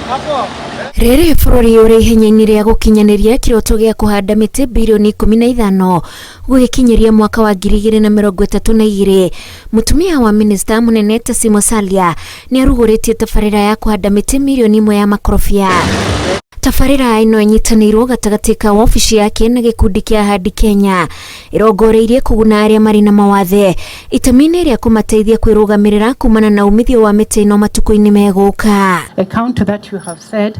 Rĩrĩ bũrũri ũrĩ ihenya-inĩ rĩa gũkinyanĩria kĩroto gĩa kũhanda mĩtĩ birioni 15 gũgĩkinyĩria mwaka wa 2032, mũtumia wa minista mũnene Tessie Musalia nĩ arugũrĩtie tabarĩra ya kũhanda mĩtĩ mirioni 1 ya makorobia. Tabarĩra ĩno ĩnyitanĩirwo gatagatĩ ka wabici yake na gĩkundi kĩa Ahadi Kenya ĩrongoreirie kũguna arĩa marĩ na mawathe itemi-inĩ rĩa kũmateithia kwĩrũgamĩrĩra kumana na umithio wa mĩtĩ ĩno matukũ-inĩ megũka. A county that you have said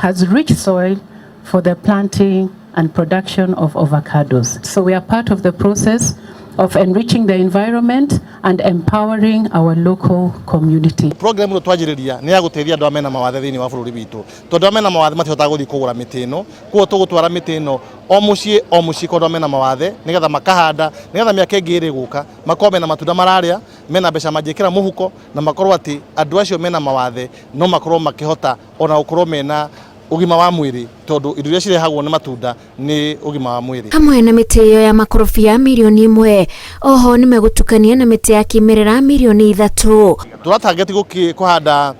has rich soil for the planting and production of avocados. So we are part of the process of enriching the environment and empowering our local community. Program ĩno twanjĩrĩria nĩ ya gũteithia andũ arĩa mena mawathe thĩinĩ wa bũrũri witũ, tondũ arĩa mena mawathe matihotaga gũthiĩ kũgũra mĩtĩ ĩno. Koguo tũgũtwara mĩtĩ ĩno o mũciĩ o mũciĩ kwa andũ arĩa mena mawathe, nĩgetha makahanda, nĩgetha mĩaka ĩngĩ ĩrĩ gũka makorwo mena matunda mararĩa, mena mbeca mangĩkĩra mũhuko, na makorwo atĩ andũ acio mena mawathe no makorwo makĩhota ona gũkorwo mena ũgima wa mwĩrĩ, tondũ indo iria cirehagwo nĩ matunda nĩ ũgima wa mwĩrĩ. Hamwe na mĩtĩ ĩyo ya makorobia mirioni 1, oho nĩ megũtukania na mĩtĩ ya kĩmerera mirioni 3. Tũratangeti kũhanda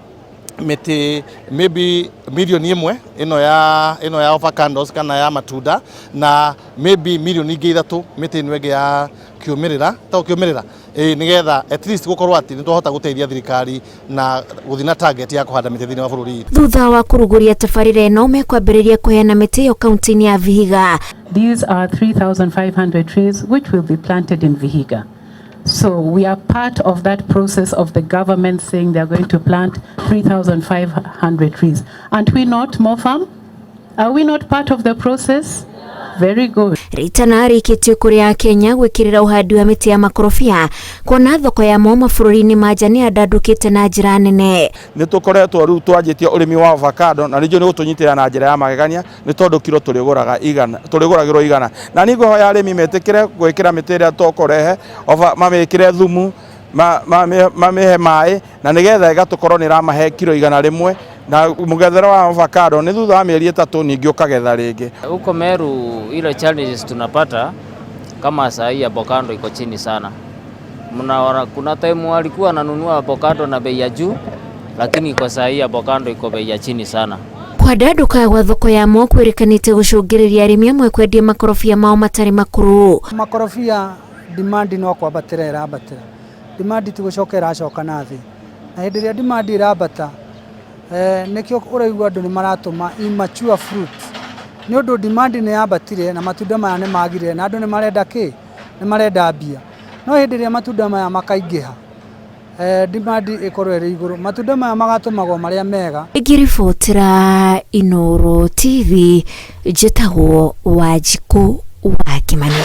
mĩtĩ maybe mirioni 1 ĩno ya avocados kana ya matunda, na maybe mirioni ingĩ 3 mĩtĩ ĩno ĩngĩ ya kĩũmĩrĩra, ta kĩũmĩrĩra ĩĩ, nĩgetha at least gũkorwo atĩ nĩ twahota gũteithia thirikari na gũthiĩ na target ya kũhanda mĩtĩ thĩinĩ wa bũrũri witũ. Thutha wa kũrugũria tabarĩra ĩno, mekwambĩrĩria kũheana mĩtĩ ĩyo kaunti-inĩ ya Vihiga. These are 3,500 trees which will be planted in Vihiga. So we are part of that process of the government saying they are going to plant 3,500 trees. Aren't we not, Mofam? Are we not part of the process? Very good. Ritana rĩikĩtio kũrĩ Akenya gwĩkĩrĩra ũhandi wa mĩtĩ ya makorobia, kuona thoko yamo mabũrũri-inĩ ma nja nĩ yandandũkĩte na njĩra nene. Nĩ tũkoretwo rĩu twanjĩtie ũrĩmi wa avocado, na nĩnjũĩ nĩ gũtũnyitĩrĩra na njĩra ya magegania, nĩ tondũ kiro tũrĩgũraga 100, tũrĩgũragĩrwo 100. Na niĩ ngũhoya arĩmi metĩkĩre gwĩkĩra mĩtĩ ĩrĩa tũkũrehe, mamĩkĩre thumu, mamĩhe maĩ, na nĩgetha ĩgatũkorwo nĩ ĩramahe kiro 100, na mũgethere wa avocado nĩ thutha wa mĩeri 3, ningĩ ũkagetha rĩngĩ. Huko Meru ile challenges tunapata kama saa hii avocado iko chini sana. Mnaona kuna time walikuwa wananunua avocado na bei ya juu, lakini kwa saa hii avocado iko bei ya chini sana. Kwandanduka gwa thoko yamo kwĩrĩkanĩte gũcũngĩrĩria arĩmi amwe kwendia makorobia mao matarĩ makũrũ. Makorobia demand no kwambatĩra ĩrambatĩra, demand ti gũcoka ĩracoka na thĩ, na hĩndĩ ĩrĩa demand ĩrambata, nĩkĩo ũraigua andũ nĩ maratũma immature fruit, nĩ ũndũ demand nĩ yambatire na matunda maya nĩ magire, na andũ nĩ marenda kĩ? Nĩ marenda mbia. No hĩndĩ ĩrĩa matunda maya makaingĩha, demand ĩkorwo ĩrĩ igũrũ, matunda maya magatũmagwo marĩa mega. Ngĩribotera Inooro TV, njĩtagwo Wanjikũ wa Kĩmani.